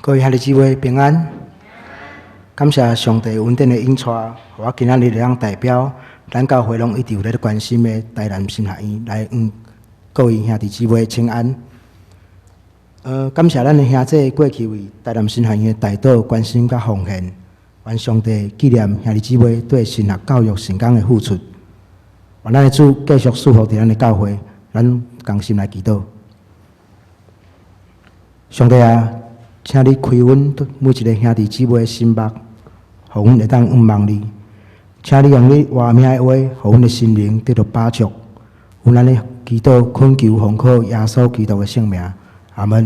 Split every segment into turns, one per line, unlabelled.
各位兄弟姊妹平安，感謝上帝恩典的引帶，予我今仔日會當代表咱教會攏一直有咧關心的台南神學院來向各位兄弟姊妹請安。感謝咱的兄姐過去為台南神學院的代禱關心佮奉獻，願上帝紀念兄弟姊妹對神學教育成功的付出。願咱的主繼續賜福佇咱的教會，咱同心來祈禱。上帝啊，請你開阮每一個兄弟姊妹的心目，予阮會當仰望你。請你用你活命的話，予阮的心靈得到飽足。阮按呢祈禱懇求奉靠耶穌基督的聖名，阿門。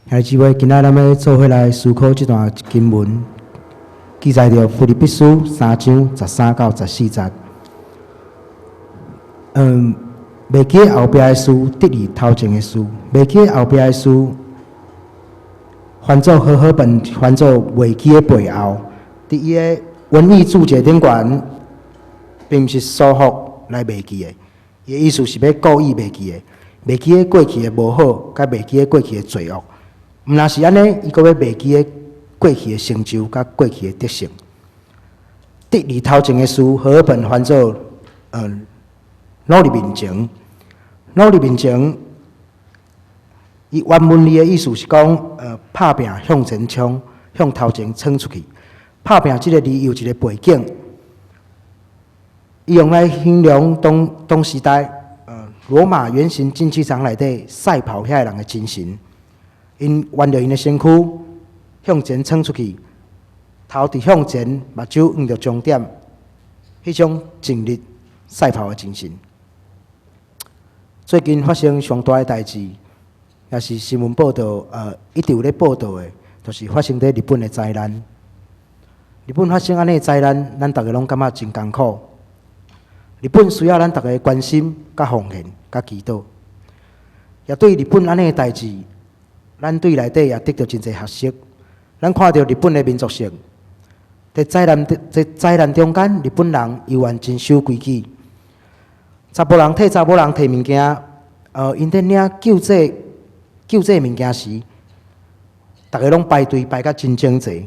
兄弟姊妹，今仔咱欲做伙來思考這段經文，記載著腓立比書三章十三到十四節。袂記後壁的事，得佇頭前的事；袂記後壁的事，翻做和合本，翻做袂記佇背後。佇伊的文意注解頂懸，並毋是疏忽來袂記的，伊的意思是欲故意袂記的，袂記佇過去的無好，佮袂記佇過去的罪惡。毋但是按呢，伊閣欲袂記佇過去的成就，佮過去的得勝。得佇頭前的事，和合本翻做努力面前，努力面前。伊原文字的意思是講，拍拚向前衝，向頭前衝出去。拍拚這個字有一個背景，伊用來形容當當時代，羅馬圓形競技場內底賽跑遐个人的精神。𪜶沿著𪜶的身軀向前衝出去，頭直向前，目睭向著終點，彼種盡力賽跑的精神。最近發生上大的代誌，也是新聞報道，一直有咧報道的，就是發生佇日本的災難。日本發生按呢災難，咱逐家攏感覺真艱苦。日本需要咱逐家關心、佮奉獻、佮祈禱。也對日本按呢代誌，咱對內底也得著真濟學習。咱看著日本的民族性，佇災難中間，日本人猶原真守規矩。查埔人替查某人提物件，𪜶佇領救濟物件時，逐家攏排隊排甲真整齊。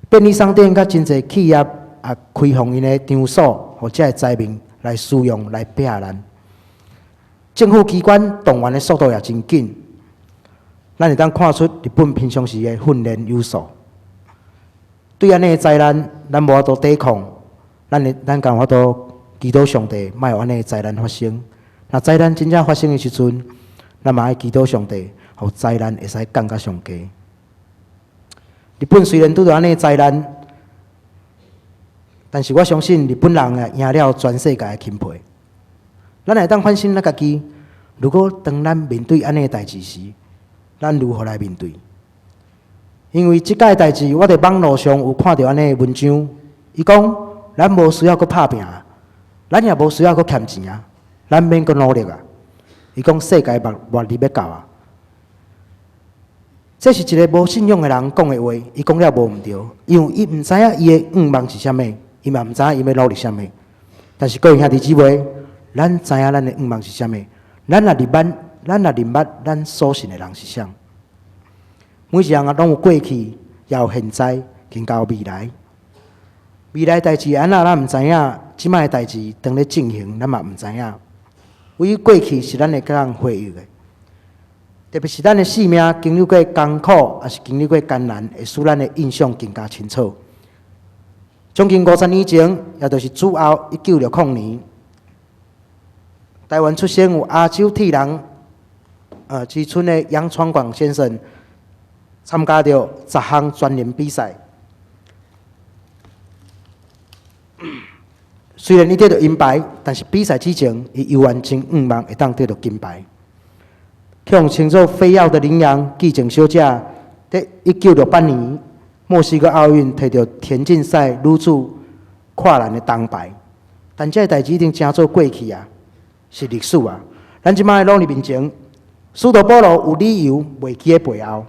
便利商店佮真濟企業也開放𪜶的場所，予遮个災民來使用來避難。政府機關動員的速度也真緊，咱會當看出日本平常時的訓練有素。對按呢个災難，咱無法度抵抗，咱敢有法度祈禱上帝，莫予按呢个災難發生。若災難真正發生的時陣，咱嘛愛祈禱上帝，予災難會使降甲上低。日本雖然拄著按呢災難，但是我相信日本人也贏了全世界的欽佩。咱會當反省咱家己，如果當咱面對按呢个代誌時，咱如何來面對？因為這擺代誌，我佇網路上有看著按呢个文章，伊講咱無需要閣拍拚，咱也無需要閣儉錢啊，咱免閣努力啊。伊講世界末末日欲到啊！這是一个無信仰的人講的話，伊講了無毋對，因為伊毋知影伊的願望是啥物，伊嘛毋知影伊欲努力啥物。但是各位兄弟姊妹，咱知影咱的願望是啥物，咱若認捌咱所信的人是啥。每一項啊，攏有過去，也有現在，更加有未來。未來代誌按怎咱毋知影，這擺的代誌當咧進行，咱嘛毋知影。唯一過去是咱會當回憶的，特別是咱的生命經歷過艱苦，抑是經歷過艱難，會使咱的印象更加清楚。將近50年前，也就是主後1960年，台灣出生有亞洲鐵人之稱的楊傳廣先生，參加著十項全能比賽。雖然伊得著銀牌，但是比賽之前，伊猶原真向望會當得著金牌。予人稱做飛躍的羚羊，季靜小姐，佇1968年墨西哥奧運提著田徑賽女子跨欄的銅牌。但這个代誌已經成做過去啊，是歷史啊。咱這擺努力面前，使徒保羅有理由袂記佇背後。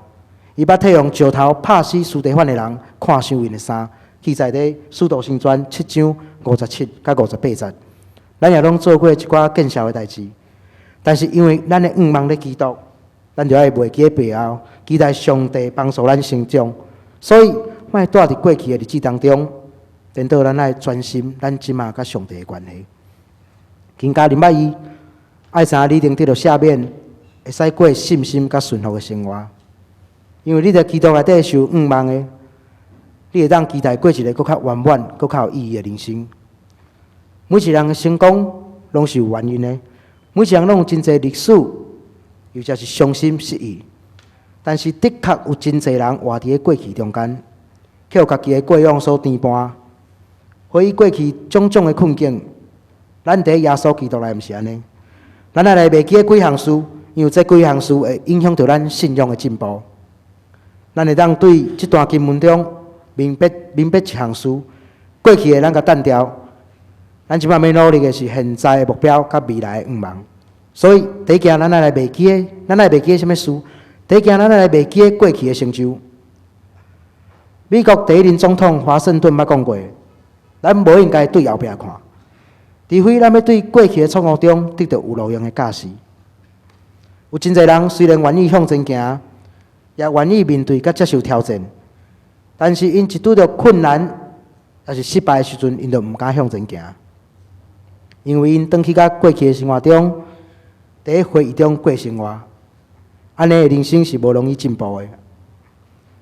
伊捌替用石頭拍死司提反的人，看傷𪜶的衫，記載佇《使徒行傳》七章57佮58節。咱也攏做過一寡見笑的代誌，但是因為咱的向望佇基督，咱就愛袂記佇背後，期待上帝幫助咱成長。所以，莫蹛佇過去的日子當中，顛倒咱愛專心咱這馬佮上帝的關係。更加明白伊，愛知影你一定得著赦免，會使過信心佮順服的生活。因為你佇基督內底是有向望的，你會當期待過一个閣較圓滿、閣較有意義的人生。每一個人的成功攏是有原因的，每一個人攏有真濟歷史，又或是傷心失意。但是的確有真濟人活佇咧過去中間，予家己的過往所牽絆，回憶過去種種的困境。咱佇耶穌基督內毋是按呢，咱愛來袂記得幾項事，因為這幾項事會影響著咱信仰的進步。咱會當對這段經文中明白明白一項事，過去的咱共擲掉，咱這擺欲努力的是現在的目標佮未來的向望。所以第一件，咱愛來袂記得，咱愛袂記得啥物事？第一件，咱愛來袂記得過去的成就。美國第一任總統華盛頓捌講過，咱無應該對後壁看，除非咱欲對過去的錯誤中得著有路用的教示。有真濟人雖然願意向前行，也願意面對佮接受挑戰，但是𪜶一拄著困難，抑是失敗的時陣，𪜶就毋敢向前行，因為𪜶轉去佮過去的生活中，佇回憶中過生活，按呢的人生是無容易進步的。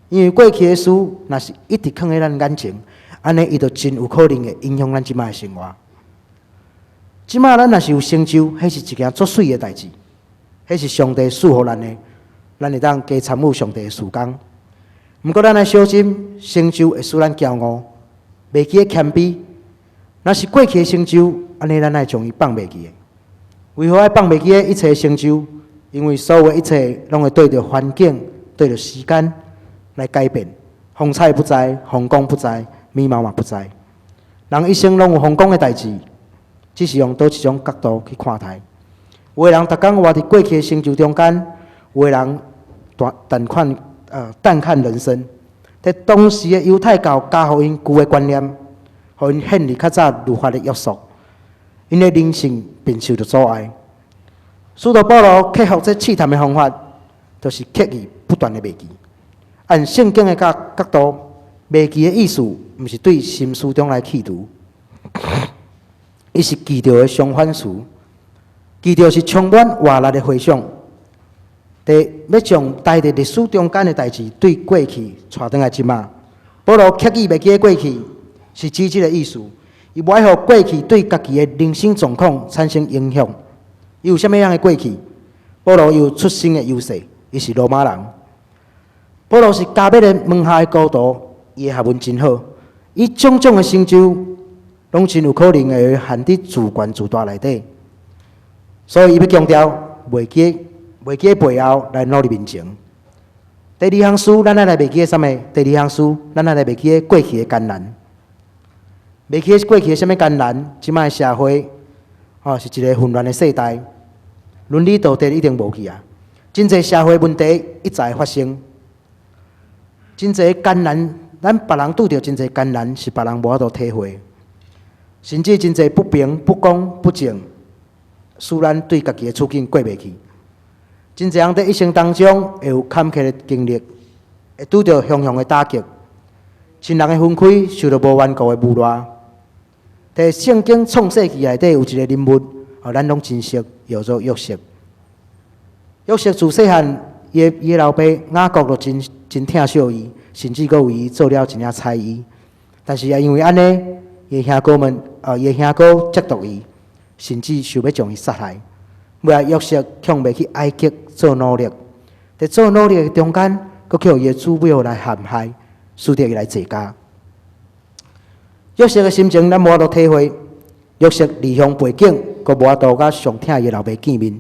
因為過去的事，若是一直囥佇咱眼前，按呢伊就真有可能會影響咱這擺的生活。這擺咱若是有成就，彼是一件足媠的代誌，彼是上帝賜予咱的，咱會當加參與上帝的事工。毋過咱愛小心，成就會使咱驕傲，袂記得謙卑。若是過去的成就，按呢咱愛將伊放袂記的。為何愛放袂記得一切的成就？因為所有的一切攏會對著環境、對著時間來改變。風采不再，風光不再，美貌嘛不再。人一生攏有風光的代誌，只是用佗一種角度去看待。有的人逐工活佇過去的成就中間，有的人淡淡看淡看人生。佇當時的猶太教教予𪜶舊的觀念，予𪜶陷入較早律法的約束，𪜶的靈性便受著阻礙。使徒保羅克服這試探的方法，就是刻意不斷的袂記。按聖經的角度，袂記的意思，毋是對心思中來去除，伊是記著的相反詞。記著是充滿活力的回想。佇欲將待佇歷史中間的代誌對過去帶轉來這馬，保羅刻意袂記得過去，是指這个意思。伊無愛予過去對家己的人生狀況產生影響。伊有啥物樣的過去？保羅有出身的優勢，伊是羅馬人。保羅是迦瑪列門下的高徒，伊的學問真好。伊種種的成就，攏真有可能會陷佇自懸自大內底。所以伊欲強調，袂記袂記背後來努力面前。第二項事，咱愛來袂記得啥物？第二項事，咱愛來袂記得過去的艱難。袂記得過去的啥物艱難？這擺的社會，吼，是一个混亂的世代，倫理道德已經無去啊！真濟社會問題一再發生，真濟艱難，咱別人拄著真濟艱難，是別人無法度體會，甚至真濟不平、不公、不正，使咱對家己的處境過袂去。真濟人佇一生當中會有坎坷的經歷，會拄著雄雄的打擊，親人的分開，受著無緣故的侮辱。佇聖經創世記內底有一个人物，哦，咱攏真熟，叫做約瑟。約瑟自細漢，伊的老爸雅各就真真疼惜伊，甚至閣為伊做了一領彩衣。但是也因為按呢，伊的兄哥們，伊的兄哥嫉妒伊，甚至想欲將伊殺害。尾仔約瑟強賣去埃及做奴隸，佇做奴隸的中間，閣予伊的主母來陷害，使得伊來坐監。約瑟的心情，咱無法度體會。約瑟離鄉背井，閣無法度佮上疼伊的老爸見面。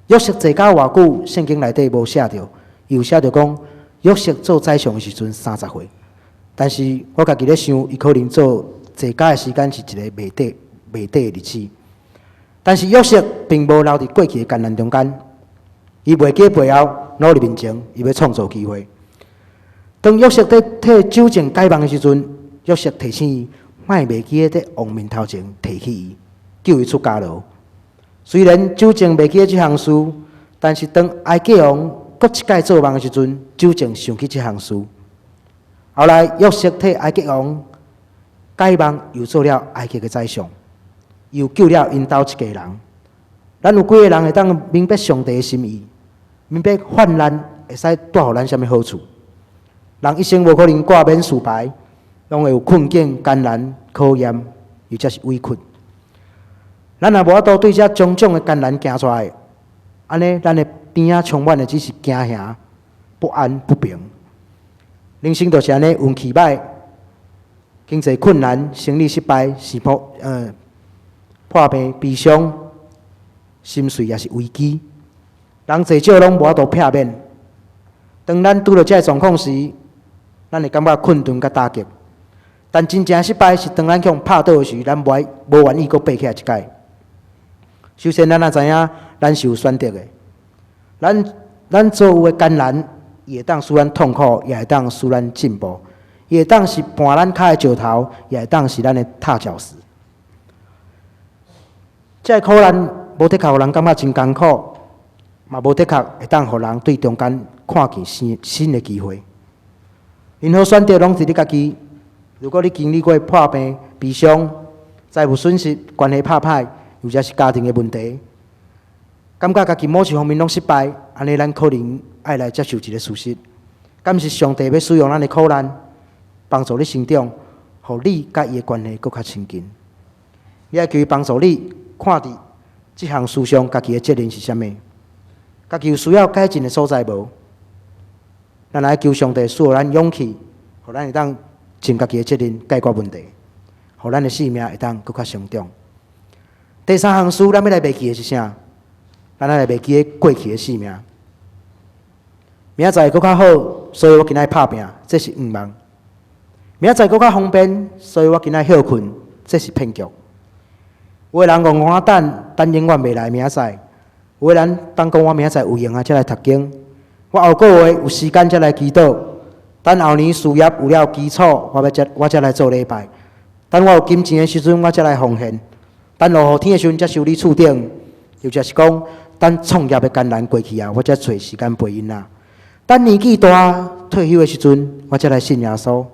約瑟坐監偌久，聖經內底無寫著，伊有寫著講約瑟做宰相的時陣30歲。但是我家己咧想，伊可能做坐監的時間是一个袂短的日子。但是約瑟並無留佇過去的艱難中間，伊袂記背後，努力面前，伊欲創造機會。當約瑟佇替酒政解夢的時陣，約瑟提醒伊，莫袂記得佇王面頭前提起伊，救伊出監牢。雖然酒政袂記得這項事，但是當埃及王閣一擺做夢的時陣，酒井想起這項事。後來約瑟替埃及王解夢，又做了埃及的宰相，又救了𪜶兜一家人。咱有幾个人會當明白上帝的心意，明白患難會使帶予咱啥物好處？人一生無可能掛免事牌，攏會有困境、艱難、考驗，又或是委屈。咱若無法度對這種種的艱難行出來，按呢，咱的邊仔充滿的只是驚嚇、不安、不平。人生就是按呢，運氣䆀、經濟困難、生意失敗、是破病、悲傷、心碎，也是危機。人濟少攏無法度避免。當咱拄著這个狀況時，咱會感覺困頓佮打擊。但真正失敗是當咱予拍倒時，咱無願意閣爬起來一擺。首先，咱也知影，咱是有選擇的。咱所有的艱難，伊會當使咱痛苦，也會當使咱進步。伊會當是絆咱跤的石頭，也會當是咱的踏腳石。這个苦難無的確予人感覺真艱苦，嘛無的確會當予人對中間看見新新的機會。任何選擇攏佇你家己。如果你經歷過破病、悲傷、財務損失、關係拍歹，又或是家庭的問題，感覺家己某一方面攏失敗，按呢，咱可能愛來接受一个事實：敢是上帝欲使用咱的苦難，幫助你成長，予你佮伊的關係閣較親近。你愛求伊幫助你，看佇這項事上家己的責任是啥物？家己有需要改進的所在無？咱來求上帝賜予咱勇氣，予咱會當盡家己的責任解決問題，予咱的生命會當閣較成長。第三項事，咱欲來袂記的是啥？咱愛來袂記過去的生命。明仔載閣較好，所以我今仔拍拚，這是願望。明仔載閣較方便，所以我今仔歇睏，這是騙局。有的人戇戇仔等，等永遠袂來明仔載；有的人等講我明仔載有閒啊，才來讀經。我後個月有時間才來祈禱。等後年事業有了基礎，我才來做禮拜。等我有金錢的時陣，我才來奉獻。等落雨天的時陣，才修理厝頂。又或是講，等創業的艱難過去啊，我才揣時間陪𪜶仔。等年紀大退休的時陣，我才來信耶穌。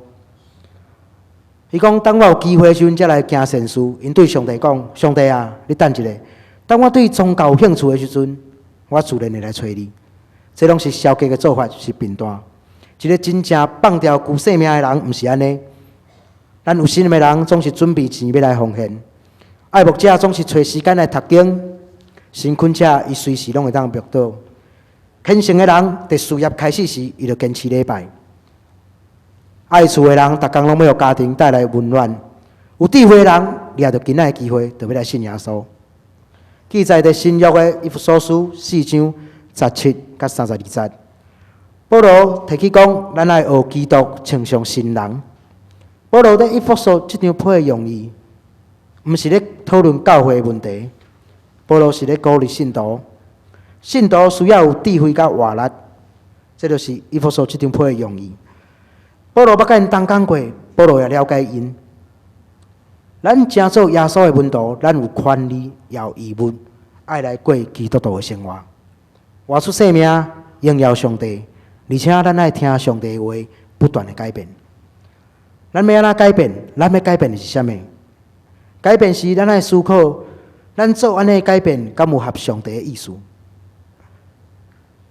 伊講，等我有機會的時陣，才來行善事。𪜶對上帝講：上帝啊，你等一下。當我對宗教有興趣的時陣，我自然會來揣你。這攏是消極的做法，是貧惰。一個真正放掉舊生命的人，毋是按呢。咱有心的人，總是準備錢欲來奉獻；愛牧者總是揣時間來讀經；勤懇者，伊隨時攏會當默禱。虔誠的人，佇事業開始時，伊就堅持禮拜。愛厝的人，逐工攏欲予家庭帶來溫暖。有智慧的人，掠著今仔的機會，就欲來信耶穌。記載佇新約的以弗所書四章17佮32節。保羅提起講，咱愛學基督，親像新人。保羅佇以弗所這張批的用意，毋是咧討論教會的問題。保羅是咧鼓勵信徒，信徒需要有智慧佮活力，這就是以弗所這張批的用意。保羅捌佮𪜶同工過，保羅也了解𪜶。咱成做耶穌的門徒，咱有權利也有義務，愛來過基督徒的生活，活出生命，榮耀上帝。而且咱愛聽上帝的話，不斷的改變。咱欲按怎改變？咱欲改變的是啥物？改變時，咱愛思考，咱做按呢改變，敢有合上帝的意思？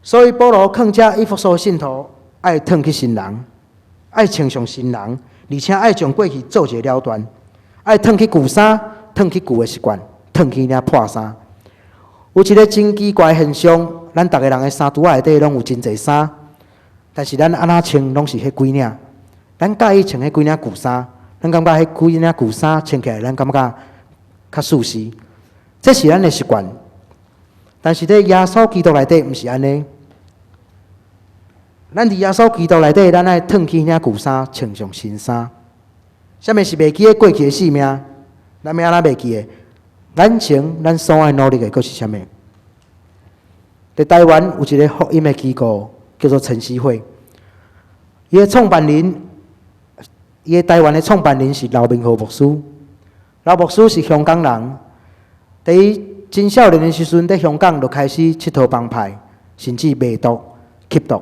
所以保羅勸這以弗所信徒，愛褪去新人，愛穿上新人，而且愛將過去做一個了斷，愛褪去舊衫，褪去舊的習慣，褪去領破衫。有一個真奇怪的現象，咱逐个人的衫櫥仔內底攏有真濟衫，但是咱按怎穿攏是彼幾領。咱佮意穿彼幾領舊衫，咱感覺彼幾領舊衫穿起來，咱感覺較舒適。這是咱的習慣。但是佇耶穌基督內底，毋是按呢。咱佇耶穌基督內底，咱愛褪去領舊衫，穿上新衫。啥物是袂記得過去的生命？咱欲按怎袂記得？眼前咱所愛努力的，閣是啥物？佇台灣有一個福音的機構，叫做晨曦會。伊的創辦人，伊的台灣的創辦人是劉明浩牧師。劉牧師是香港人，佇伊真少年的時陣，佇香港就開始𨑨迌幫派，甚至賣毒，吸毒，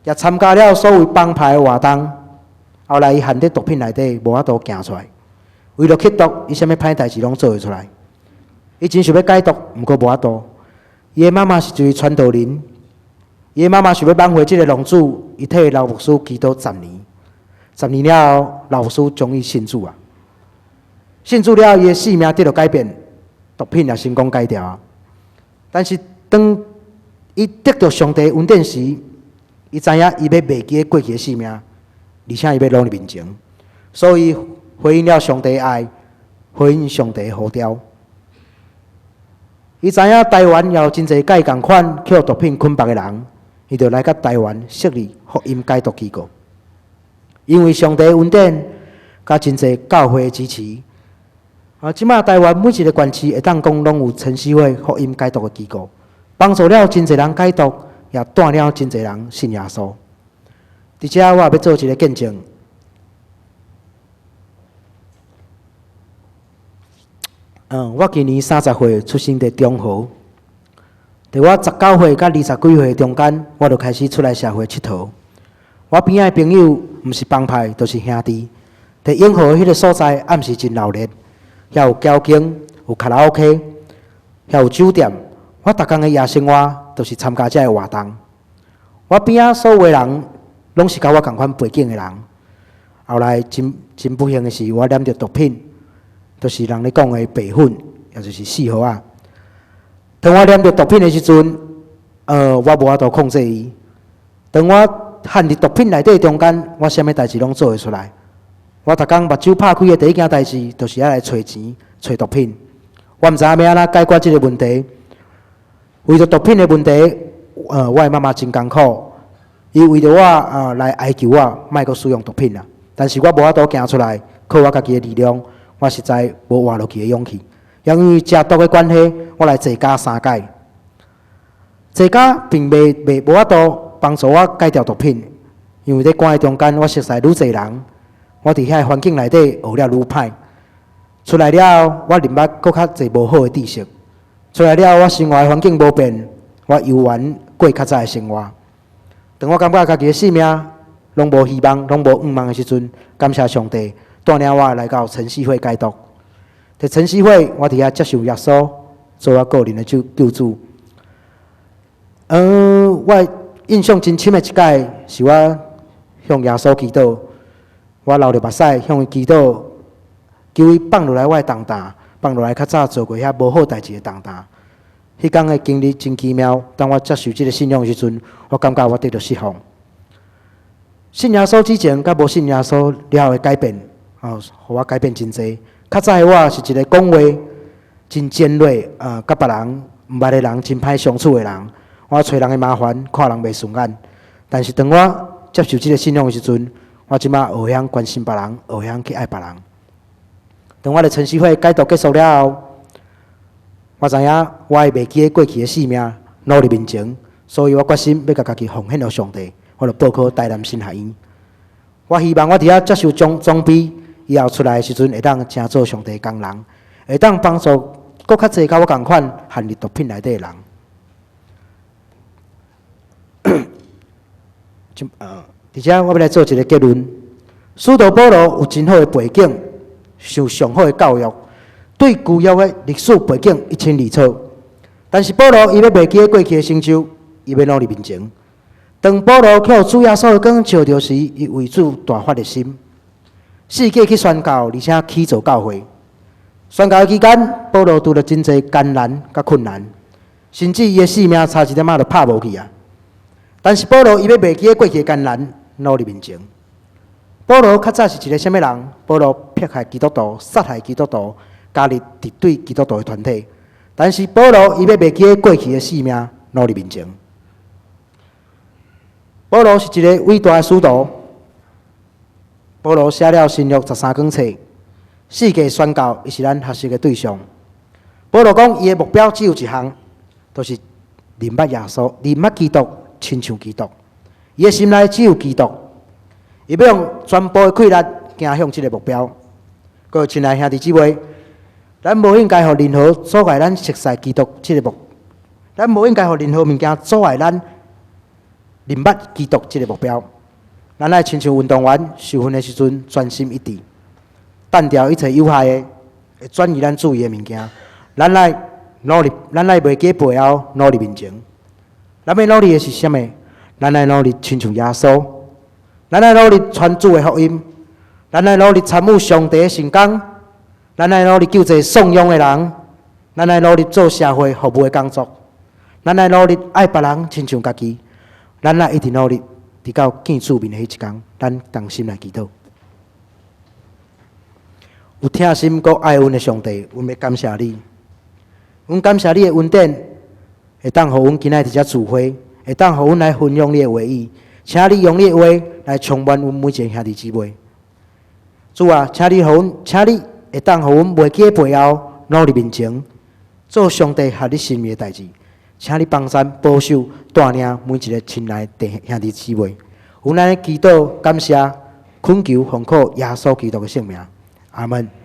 也參加了所謂幫派的活動。後來伊陷佇毒品內底，無法度行出來。為著吸毒，伊啥物歹代誌攏做會出來。伊真想欲戒毒，毋過無法度。伊的媽媽是一位傳道人，伊的媽媽想欲挽回這个浪子，伊替老牧師祈禱十年。十年了後，老牧師終於信主啊！信主了後，伊的性命得著改變，毒品也成功戒掉啊。但是當伊得著上帝恩典時，伊知影伊欲袂記過去的性命，而且伊欲努力面前，所以回應了上帝的愛，回應上帝的呼召。伊知影台灣也有真濟佮伊仝款予毒品捆綁的人，伊就來到台灣設立福音解毒機構。因為上帝的恩典，佮真濟教會的支持，啊，這馬台灣每一个縣市會當講攏有晨曦會福音解毒的機構，幫助了真濟人解毒，也帶領真濟人信耶穌。佇遮我也欲做一个見證。我今年30歲，出生佇中和。佇我19歲佮20幾歲中間，我就開始出來社會𨑨迌。我邊仔的朋友，毋是幫派，就是兄弟。佇永和彼个所在，暗時真鬧熱，遐有交警，有卡拉 OK，遐有酒店。我逐工的夜生活，就是參加這个活動。我邊仔所有的人，攏是佮我仝款背景的人。後來真真不幸的是，我染著毒品。就是人咧講的白粉，也就是四號仔。當我染著毒品的時陣，我無法度控制伊。當我陷佇毒品內底中間，我啥物代誌攏做會出來。我逐工目睭拍開的第一件代誌，就是愛來揣錢、揣毒品。我毋知影欲按怎解決這个問題。為著毒品的問題，我的媽媽真艱苦。伊為著我來哀求我，莫閣使用毒品啦。但是我無法度行出來，靠我家己的力量。我實在無活落去的勇氣，因為食毒的關係，我來坐監三擺。坐監並袂袂無法度幫助我戒掉毒品，因為佇監的中間，我熟似愈濟人，我佇遐个環境內底學了愈歹。出來了後，我認捌閣較濟無好的知識。出來了後，我生活的環境無變，我猶原過較早的生活。當我感覺家己的性命攏無希望、攏無盼望的時陣，感謝上帝。帶領我來到晨曦會解毒。佇晨曦會，我佇遐接受耶穌做我個人的救救主。我印象真深的一擺是我向耶穌祈禱，我流著目屎向伊祈禱，求伊放落來我的重擔，放落來較早做過遐無好代誌的重擔。彼工的經歷真奇妙。當我接受這个信仰的時陣，我感覺我得著釋放。信耶穌之前，佮無信耶穌了後的改變。哦，予我改變真濟。較早的我是一个講話真尖銳，佮別人毋捌的人真歹相處的人。我揣人的麻煩，看人袂順眼。但是當我接受這个信仰的時陣，我這馬學曉關心別人，學曉去愛別人。當我佇晨曦會解毒結束了後，我知影我會袂記得過去的性命，努力面前，所以我決心欲共家己奉獻予上帝。我就報考台南神學院。我希望我佇遐接受裝裝備，以後出來的時陣會當成做上帝的工人，會當幫助閣較濟佮我仝款陷佇毒品內底的人。佇遮我欲來做一个結論：使徒保羅有真好的背景，受上好的教育，對舊約的歷史背景一清二楚。但是保羅伊欲袂記得過去的成就，伊欲努力面前。當保羅予主耶穌的光照著時，伊為主大發熱心，四界去宣教，而且起造教會。宣教的期間，保羅拄著真濟艱難佮困難，甚至伊的性命差一點仔就拍無去啊！但是保羅伊欲袂記得過去的艱難，努力面前。保羅較早是一个啥物人？保羅迫害基督徒，殺害基督徒，加入敵對基督徒的團體。但是保羅伊欲袂記得過去的性命，努力面前。保羅是一个偉大的使徒。保羅寫了新約13卷冊，四界宣教，伊是咱學習的對象。保羅講，伊的目標只有一項，就是認捌耶穌，認捌基督，親像基督。伊的心內只有基督，伊欲用全部的氣力行向這个目標。各位親愛兄弟姊妹，咱無應該予任何阻礙咱熟似基督這个目，咱無應該予任何物件阻礙咱。認捌基督這个目標。咱愛親像運動員受訓的時陣，專心一致，擲掉一切有害的，會轉移咱注意的物件。咱愛努力，咱愛袂記背後，努力面前。咱欲努力的是啥物？咱愛努力親像耶穌，咱愛努力傳主的福音，咱愛努力參與上帝的聖工，咱愛努力救濟喪養的人，咱愛努力做社會服務的工作，咱愛努力愛別人親像家己，咱愛一直努力，直到見主面的彼一工，咱同心來祈禱。有疼心閣愛阮的上帝，阮欲感謝你，阮感謝你的恩典，會當予阮今仔日佇遮聚會，會當予阮來分享你的話語，請你用你的話來充滿阮每一个兄弟姊妹。主啊，請你予阮，請你會當予阮袂記背後，努力面前，做上帝合你心意的代誌。請你幫贊保守帶領每一个親愛的兄弟姊妹。阮按呢祈禱感謝，懇求奉靠耶穌基督的聖名，阿門。